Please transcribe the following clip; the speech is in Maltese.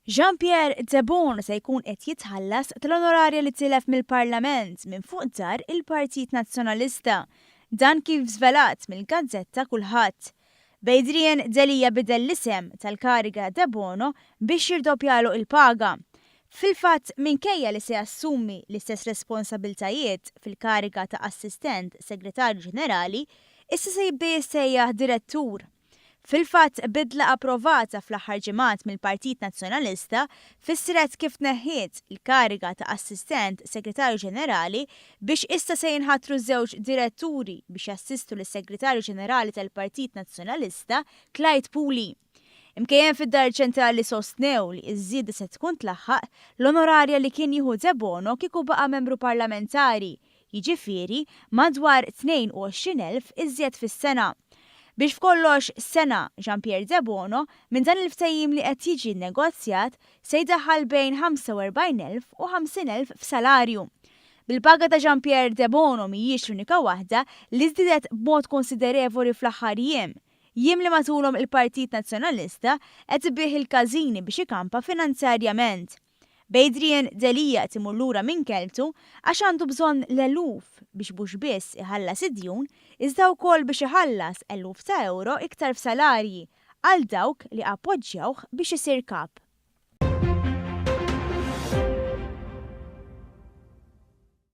Jean Pierre Debono se jkun qed jitħallas tal-onorarja li tilef mill-Parlament minn fuq dar il-Partit Nazzjonalista. Dan kif żvelat mill-gazzetta Kullħadd. B'Adrian Delia bidel l-isem tal-kariga Debono biex jirdoppjalu il-paga. Fil-fatt, minkejja li se jassumi l-istess responsabiltajiet fil-kariga ta' Assistent Segretarju Ġenerali, issa se jibda jissejjaħ Direttur. Fil-fatt, bidla approvata fl-aħħar ġimgħat mill-Partit Nazzjonalista fissret kif tneħħiet il-kariga ta' Assistent Segretarju Ġenerali biex issa se jinħatru żewġ diretturi biex jassistu lis-Segretarju Ġenerali tal-Partit Nazzjonalista Clyde Puli. Imkejjen fid-Dar Ċentrali sostnew li ż-żieda se tkun tlaħħaq l-onorarja li kien jieħu Debono kieku baqa' membru parlamentari, jiġifieri madwar 22,000 iżjed fis-sena. Biex f'kollox sena, Jean Pierre Debono, minn dan il-ftehim li qed jiġi nnegozjat, se jdaħħal bejn 45,000 u 50,000 f'salarju. Bil-paga ta' Jean Pierre Debono mhijiex l-unika waħda li żdiedet b'mod konsiderevoli fl-aħħar jiem, jiem li matulhom il-Partit Nazzjonalista qed ibigħ il-każini biex ikampa finanzjarjament. B'Adrian Delia qed imur lura minn kelmtu għax għandu bżonn l-eluf biex mhux biss iħallas id-djun iżda wkoll biex iħallas eluf ta' ewro iktar f'salarji għal dawk li appoġġjawh biex isir kap.